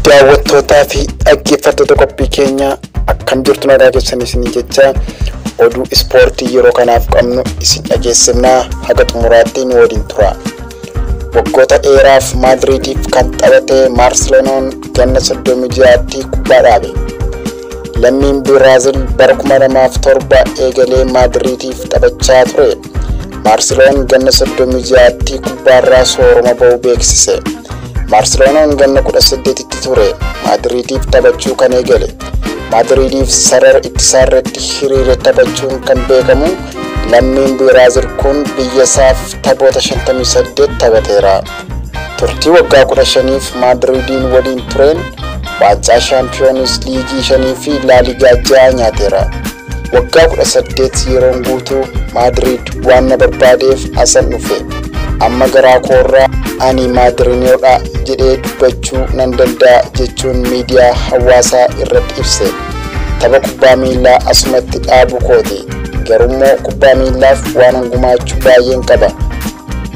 Daawwattootaa fi dhaggeeffattoota qophii keenyaa, akkam jirtu? Nagaa keessan isinii jecha, oduu ispoortii yeroo kanaaf qabnu isin dhageessifnaa, haga xumuraatti nu waliin tura. Waggoota dheeraaf Maadriidiif kan taphate Maarseloon ganna 36tti kubbaa dhaabe. Lammiin Biraazil bara 2007 eegalee Maadriidiif taphachaa ture. Maarseloon ganna 36tti kubbaarraa sooroma ba'uu beeksise. Maarseloon ganna 18tti ture Maadriidiif taphachuu kan eegale. Maadriidiif sarara ittisaa irratti hiriire taphachuun kan beekamu lammiin Biraazil kun biyya isaaf taphoota 58 taphateera. Turtii waggaa 15f Maadriidiin waliin tureen waancaa Shaampiyoons Liigii 5 fi Laaligaa 6 nyaateera. Waggaa 18 yeroon guutuu Maadriid waan na barbaadeef asan dhufe. Amma garaa koorraa ani Maadriinoodha jedhee dubbachuu nan danda'a jechuun miidiyaa hawaasaa irratti ibse. Tapha kubbaa miillaa asumatti dhaabu kooti. Garummoo kubbaa miillaaf waan gumaachuu baay'een qaba.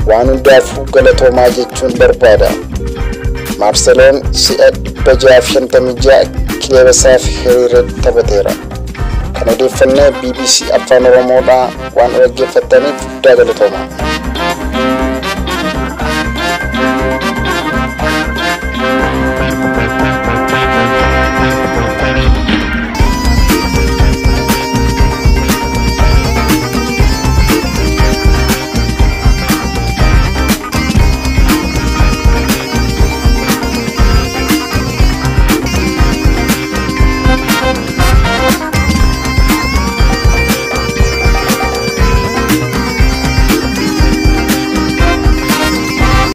Waan hundaafuu galatoomaa jechuun barbaada. Maarseloon si'a 656 kilaba isaaf hiriiree taphateera. Kan odeeffannee BBC Afaan Oromoodhaa. Waan dhaggeeffattaniif guddaa galatooma.